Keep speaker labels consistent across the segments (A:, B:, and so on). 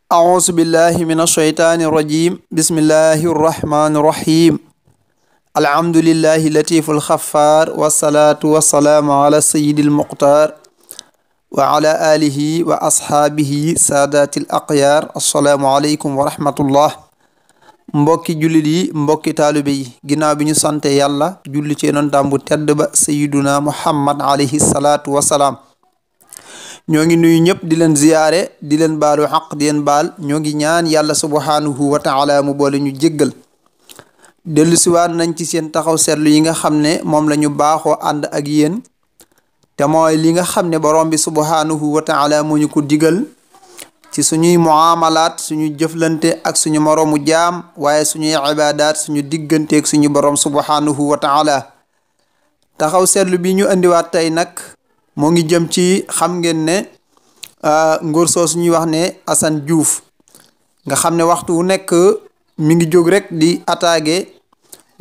A: أعوذ بالله من الشيطان الرجيم بسم الله الرحمن الرحيم الحمد لله لطيف الخفار والصلاة والسلام على سيد المختار وعلى آله وأصحابه سادات الأقيار السلام عليكم ورحمة الله mbokki jullit yi mbokki taalibe yi ginnaaw bi ñu sante yàlla julli ci yonentam bu tedd ba sayyiduna Muhammad alayhi salaatu wasalaam ñoo ngi nuyu ñëpp di leen ziyaare di leen baalu xaq di leen baal ñoo ngi ñaan yàlla subhanahu wa taala mu boole ñu jéggal dellu siwaat nañ ci seen taxaw seetlu yi nga xam ne moom la ñu baaxoo ànd ak yéen te mooy li nga xam ne borom bi subhanahu wa taala moo ñu ko digal ci suñuy muamalaat suñu jëflante ak suñu moroomu jaam waaye suñuy ibaadaat suñu digganteeg suñu borom subhanahu wa taala taxaw seetlu bi ñu indiwaat tey nag moo ngi jëm ci xam ngeen ne ngóor soo suñuy wax ne Assane Diouf nga xam ne waxtu wu nekk mi ngi jóg rek di attaqué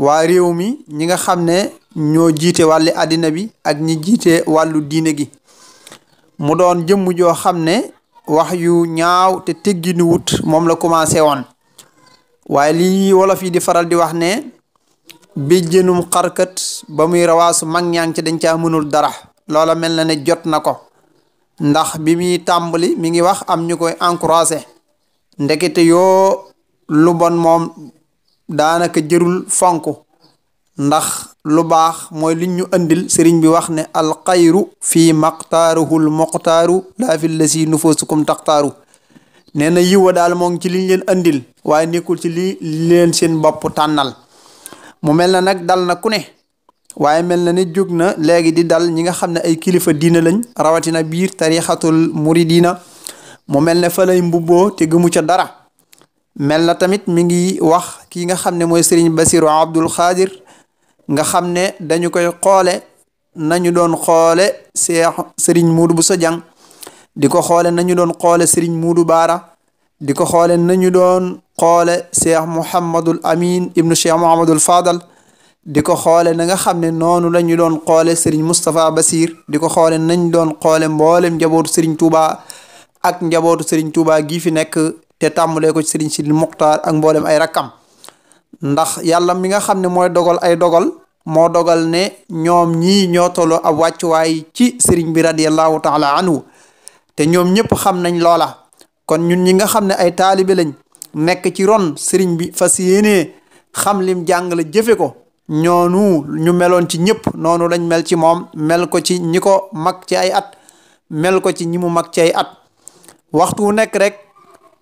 A: waa réew mi ñi nga xam ne ñoo jiite wàlli àddina bi ak ñi jiite wàllu diine gi mu doon jëmm joo xam ne wax yu ñaaw te tegginu wut moom la commencé woon waaye lii wolof yi di faral di wax ne béjjënum xarkat ba muy rawaasu mag ñaa ngi ci dañ caa mënul dara loola mel na ne jot na ko ndax bi muy tàmbali mi ngi wax am ñu koy encouragé ndekete yoo lu bon moom daanaka jërul fonk ndax lu baax mooy liñ ñu andil sëriñ bi wax ne alxayru fii maqtaaruhul muxtaaru laa fi lasi nufusukum taxtaaru nee na yiwa daal moo ngi ci liñ leen andil waaye nekkul ci li leen seen bopp tànnal mu mel na nag dal na ku ne waaye mel na ne jóg na léegi di dal ñi nga xam ne ay kilifa diina lañ rawatina biir tarixatul muridina mu mel ne fa lay mbubboo te gëmu ca dara mel na tamit mi ngi wax kii nga xam ne mooy sëriñ Basiru Abdul Xaadir nga xam ne dañu koy xoole nañu doon xoole sëriñ Muudu Buso Jang di ko xoole nañu doon xoole sëriñ Muudu Baara di ko xoole nañu doon xoole Cheikh Mouhamadul Amin ibnu Cheikh Mouhamadul Fadal di ko xoole na nga xam ne noonu la ñu doon xoole sëriñ Moustapha Basir di ko xoole nañ doon xoole mboolem njabootu sëriñ Touba ak njabootu sëriñ Touba gii fi nekk te tàmmulee ko sëriñ Sidi Muxtaar ak mboolem ay rakkam ndax yàlla mi nga xam ne mooy dogal ay dogal moo dogal ne ñoom ñii ñoo tolloo ab wàccuwaay ci sëriñ bi radiyallahu taala anhu te ñoom ñëpp xam nañ loola kon ñun ñi nga xam ne ay taalibe lañ nekk ci ron sëriñ bi fas yéenee xam lim jàngale jëfe ko ñoonu ñu meloon ci ñëpp noonu lañ mel ci moom mel ko ci ñi ko mag ci ay at mel ko ci ñi mu mag ci ay at waxtu wu nekk rek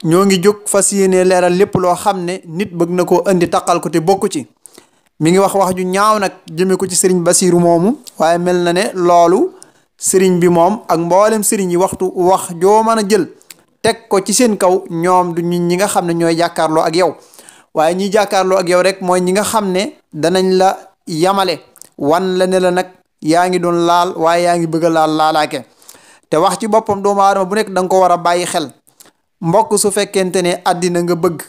A: ñoo ngi jóg fas yéene leeral lépp loo xam ne nit bëgg na koo indi taqal ko te bokku ci mi ngi wax ju ñaaw nag jëme ko ci sëriñ Basiru moomu waaye mel na ne loolu sëriñ bi moom ak mboolem sëriñ yi waxtu wax joo mën a jël teg ko ci seen kaw ñoom du ñi nga xam ne ñooy jàkkaarloo ak yow waaye ñiy jàkkaarloo ak yow rek mooy ñi nga xam ne danañ la yamale wan la ne la nag yaa ngi doon laal waaye yaa ngi bëgg a laalaake te wax ci boppam doomu aadama bu nekk da nga ko war a bàyyi xel mbokk su fekkente ne àddina nga bëgg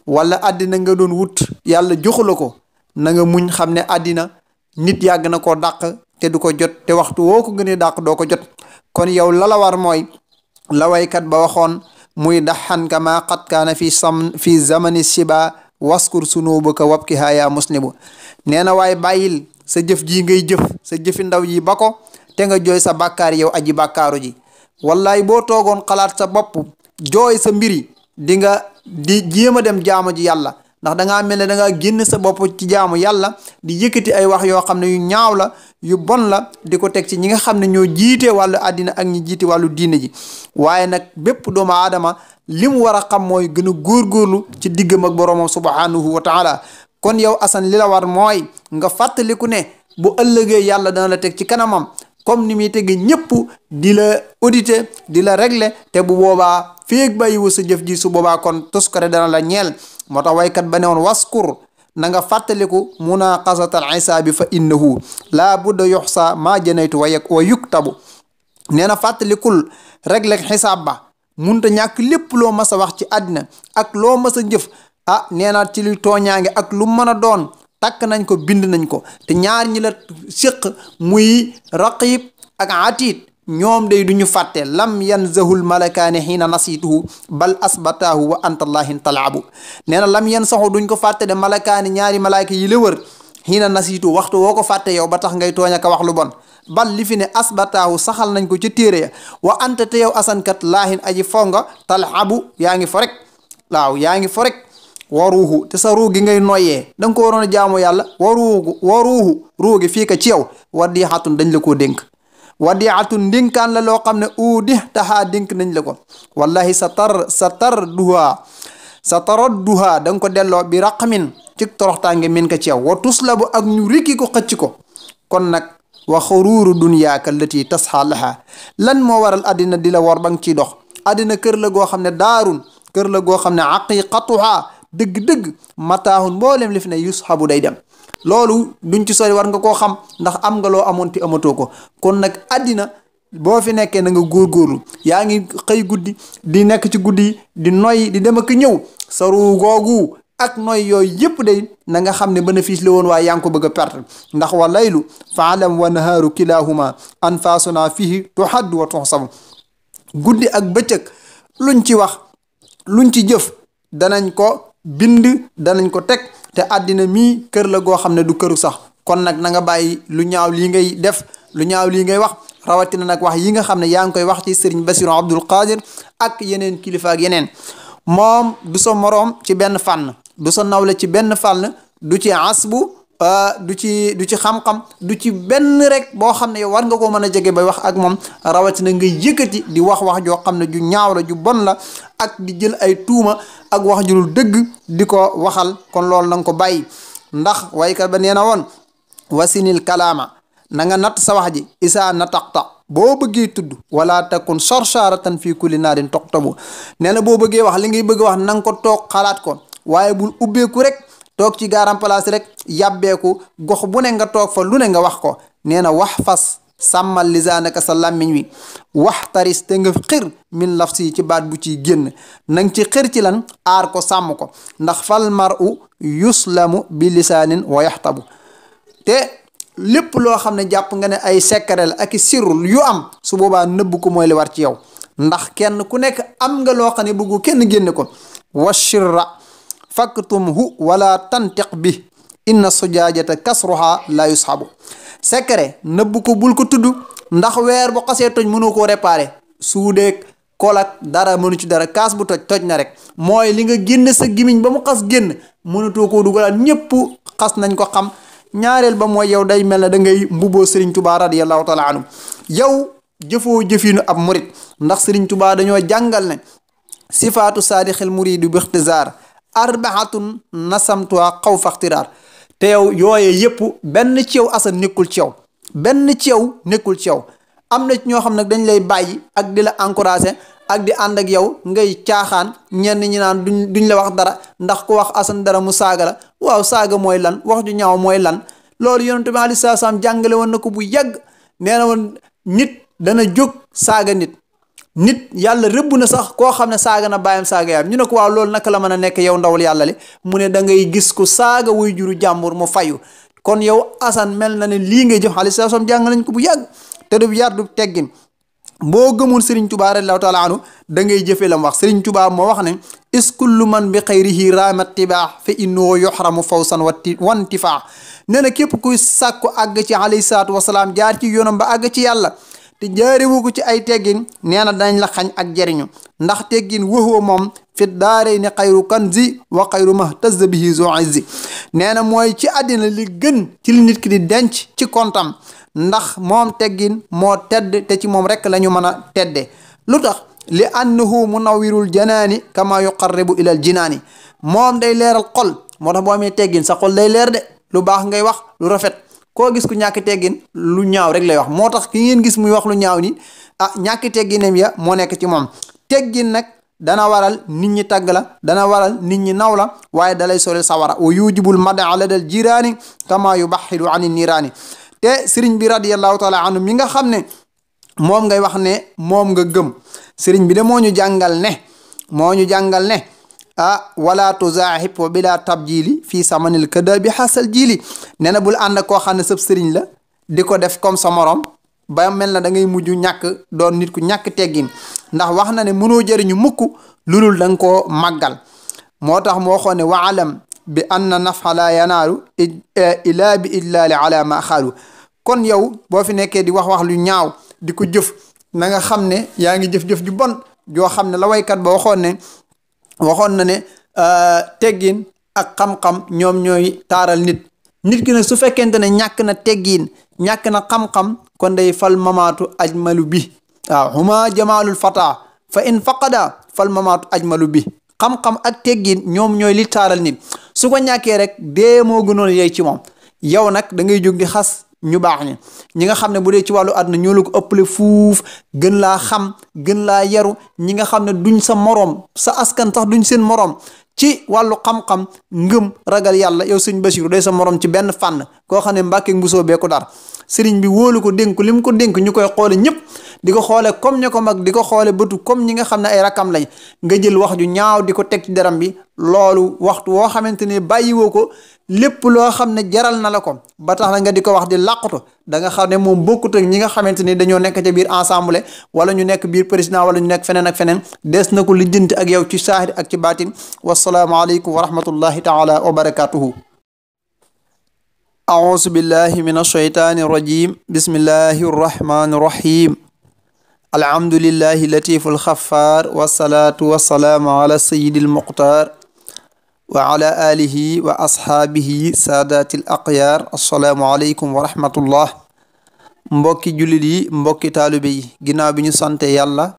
A: wala àddina nga doon wut yàlla joxula ko na nga muñ xam ne àddina nit yàgg na koo dàq te du ko jot te waxtu woo ko gënee dàq doo ko jot kon yow la war mooy la waykat ba waxoon muy daxan kama qad kaana fi zamani shiba waskur sunubuka wabkiha ya muslimu nee na waaye bàyyil sa jëf ji ngay jëf sa jëfi ndaw yi ba ko te nga jooy sa bàkkaar yow aji bàkkaaru ji wallaay boo toogoon xalaat sa bopp jooy sa mbiri di jéem a dem jaamu ji yàlla ndax dangaa mel ne dangaa génn sa bopp ci jaamu yàlla di yëkkati ay wax yoo xam ne yu ñaaw la yu bon la di ko teg ci ñi nga xam ne ñoo jiite wàllu àddina ak ñi jiite wàllu diine ji waaye nag bépp doomu aadama li mu war a xam mooy gën a góorgóorlu ci diggam ak boroomam subhanahu wa taala kon yow Assane li la war mooy nga fàttaliku ne bu ëllëgee yàlla dana la teg ci kanamam comme ni muy tege ñëpp di la auditer di la régler te bu boobaa feeg bàyyiwu sa jëf ji su boobaa kon toskare dana la ñeel moo tax waykat ba ne woon waskur na nga fàttaliku munaqasatal isaabi fa innahu laa budda yuxsa maa janaytu wa yuktabu nee na fàttalikul régler xisaab ba munta ñàkk lépp loo mas a wax ci àddina ak loo mas a jëf nee na ci luy tooñaange ak lu mën a doon takk nañ ko bind nañ ko te ñaar ñi la séq muy raqib ak atiid ñoom day duñu fàtte lam yanzahul malakaani xiina nasituhu bal asbataahu wa antallahin talaabu nee na lam yan saxu duñ ko fàtte de malakaani ñaari malaaka yi la wër xiina nasitu waxtu woo ko fàtte yow ba tax ngay tooñ ak wax lu bon bal li fi ne asbataahu saxal nañ ko ci téere ya wa anta te yow asankat laahin aji fonga talaabu yaa ngi fo rek waaw yaa ngi fo rek waruuhu te sa ruu gi ngay noyyee da nga ko waroon a jaamu yàlla waruuhu ruu gi fii ka ci yow wadiixatun dañ la koo dénk wadiixatun ndénkaan la loo xam ne uudi taxaa dénk nañ la ko wallahi sa taradduha da nga ko delloo bi raqmin ci toroxtaange min ka ci yow wa tuslabu ak ñu rikki ko xëcc ko kon nag wa xuruuru dunyaaka allati tasxaa laha lan moo waral addina di la war ba nga ciy dox addina kër la goo xam ne daarun kër la goo xam ne aqiqatuha dëgg-dëgg mataahun mboolem li fi ne yushabu day dem loolu duñ ci sori war nga koo xam ndax am nga loo amoon te amatoo ko kon nag addina boo fi nekkee na nga góorgóorlu yaa ngi xëy guddi di nekk ci guddi yi di noy di dem ak ñëw sa ruu googu ak noy yooyu yëpp day na nga xam ne bénéfice la woon waaye yaa ngi ko bëgg a perte ndax wa laylu faalam wa nahaaru kilahuma anfasuna fihi tuhaddu wa tuhsabu guddi ak bëccëg luñ ci wax luñ ci jëf danañ ko bind danañ ko teg te àddina mii kër la goo xam ne du këru sax kon nag na nga bàyyi lu ñaaw lii ngay def lu ñaaw lii ngay wax rawatina nag wax yi nga xam ne yaa ngi koy wax ci sëriñ Basiru Abdul Qadir ak yeneen kilifa ak yeneen moom du sa moroom ci benn fànn du sa nawle ci benn fànn du ci asbu du ci xam-xam du ci benn rek boo xam ne yow war nga koo mën a jege bay wax ak moom rawatina ngay yëkkati di wax joo xam ne ju ñaaw la ju bon la ak di jël ay tuuma ak wax ju dul dëgg di ko waxal kon loolu na nga ko bàyyi ndax waykat ba nee na woon wasinil kalaama na nga natt sa wax ji isaa nataqta boo bëggee tudd wala takun sarsaratan fii kulli naadin toqtabu nee na boo bëggee wax li ngay bëgg wax na nga ko toog xalaat ko waaye bul ubbeeku rek toog ci garam place rek yàbbeeku gox bu ne nga toog fa lu ne nga wax ko nee na wax fas sàmmal lisaanaka sa làmmiñ wi wax taris te nga xir min laf si ci baat bu ciy génn nang ci xir ci lan aar ko sàmm ko ndax fal mar'u yuslamu bi lisaanin wa yaxtabu te lépp loo xam ne jàpp nga ne ay secret la ak i sirrul yu am su boobaa nëbb ko mooy li war ci yow ndax kenn ku nekk am nga loo xam ne bëggu kenn génne ko wa shirra faktumhu wala tantiq bi inna sujaajata kasruha la yushabu secret nëbb ko bul ko tudd ndax weer bu xasee toj mënu koo réparé suudeeg kolak dara mënu ci dara kaas bu toj na rek mooy li nga génn sa gimiñ ba mu xas génn mënutoo koo dugalaat ñëpp xas nañ ko xam ñaareel ba mooy yow day mel ne da ngay mbubboo Serigne Touba radiyallahu taala anhu yow jëfoo jëfinu ab murit ndax Serigne Touba dañoo jàngal ne sifaatu saadixil muridu bi ixtizaar arbaatun nasamtuwa xaw faxtiraar te yow yooye yëpp benn ci yow asan nekkul ci yow benn ci yow nekkul ci yow am na ci ñoo xam nag dañ lay bàyyi ak di la encouragé ak di ànd ak yow ngay caaxaan ñenn ñi naan duñ la wax dara ndax ku wax asan dara mu saaga la waaw saaga mooy lan wax ju ñaaw mooy lan loolu yonent bi aleyhi salaatu salaam jàngale woon na ko bu yàgg nee na woon nit dana jóg saaga nit yàlla rëbb na sax koo xam ne saaga na bàyyam saaga yaayam ñu ne ko waaw loolu naka la mën a nekk yow ndawul yàlla li mu ne da ngay gis ko saaga wuy juru jàmbur mu fayu kon yow asan mel na ne lii ngay jëf aleyhi salaatu salaam jàng nañ ko bu yàgg te du yar du teggin boo gëmul Serigne Touba radiyallahu taala anhu da ngay jëfee lam wax Serigne Touba moo wax ne is kullu man bi xayrihi raama tibaa fa innahu yuhramu fawsan wantifaa nee na képp kuy sàkku àgg ci alayhi salaatu wasalaam jaar ci yoonam ba àgg ci yàlla te jaarewu ko ci ay teggin nee na dañ la xañ ak jariñu ndax teggin waxoo moom fi daarayni xayru kanzi wa xayru mahtaz bihi zu izzi nee na mooy ci àddina li gën ci li nit ki di denc ci kontam ndax moom teggin moo tedd te ci moom rek la ñu mën a tedde lu tax li annahu munawwirul janaani kama yuqarribu ilal jinaani moom day leeral xol moo tax boo amee teggin sa xol day leer de lu baax ngay wax lu rafet koo gis ku ñàkk teggin lu ñaaw rek lay wax moo tax ki ngeen gis muy wax lu ñaaw ni ñàkk tegginam ya moo nekk ci moom teggin nag dana waral nit ñi tagg la dana waral nit ñi naw la waaye dalay soril sawara wa yujibul mada ladal jiraani kama yubaxidu ani niiraani te sëriñ bi radiyallahu taala anhu mi nga xam ne moom ngay wax ne moom nga gëm sëriñ bi de moo ñu jàngal ne wala tuzaahib wa bila tabjili fii samanil kada bi xasal jili nee na bul ànd ak koo xam ne sëb sëriñ la di ko def comme sa morom ba mel na da ngay mujj ñàkk doon nit ku ñàkk teggin ndax wax na ne mënoo jëriñu mukk lulul da nga koo màggal moo tax mu waxoon ne waalam bi anna nafa la yanaalu ilaa bi idlaali ala ma xaalu kon yow boo fi nekkee di wax lu ñaaw di ko jëf na nga xam ne yaa ngi jëf-jëf ju bon joo xam ne la waykat ba waxoon na ne teggin ak xam-xam ñoom ñooy taaral nit ki nag su fekkente ne ñàkk na teggin ñàkk na xam-xam kon day fal mamaatu ajmalu bi waaw huma jamaalul fata fa in faqada fal mamaatu ajmalu bi xam-xam ak teggin ñoom ñooy li taaral nit su ko ñàkkee rek dee moo gënoon yey ci moom yow nag da ngay jóg di xas ñu baax ñi nga xam ne bu dee ci wàllu àdduna ñoo la ko ëppale fuuf gën laa xam gën laa yaru ñi nga xam ne duñ sa moroom sa askan sax duñ seen moroom ci wàllu xam-xam ngëm ragal yàlla yow sëñ Basiru day sa moroom ci benn fànn koo xam ne Mbàkke Mbusoo bee ko dar sëriñ bi wóolu ko dénk li mu ko dénk ñu koy xoole ñëpp di ko xoole comme ña ko mag di ko xoole bëtu comme ñi nga xam ne ay rakam lañ nga jël wax ju ñaaw di ko teg ci deram bi loolu waxtu woo xamante ne bàyyiwoo ko lépp loo xam ne jaral na la ko ba tax na nga di ko wax di làqatu da nga xam ne moom bokkut ak ñi nga xamante ni dañoo nekk ca biir ensemble wala ñu nekk biir président wala ñu nekk feneen ak feneen des na ko lijjanti ak yow ci saahir ak ci baatin wasalaamu aleykum wa rahmatullahi taala wa barakatuhu أعوذ بالله من الشيطان الرجيم بسم الله الرحمن الرحيم الحمد لله اللطيف الخفار والصلاة والسلام على سيد المختار وعلى آله وأصحابه سادات الأقيار السلام عليكم ورحمة الله mbokki jullit yi mbokki taalibe yi ginnaaw bi ñu sante yàlla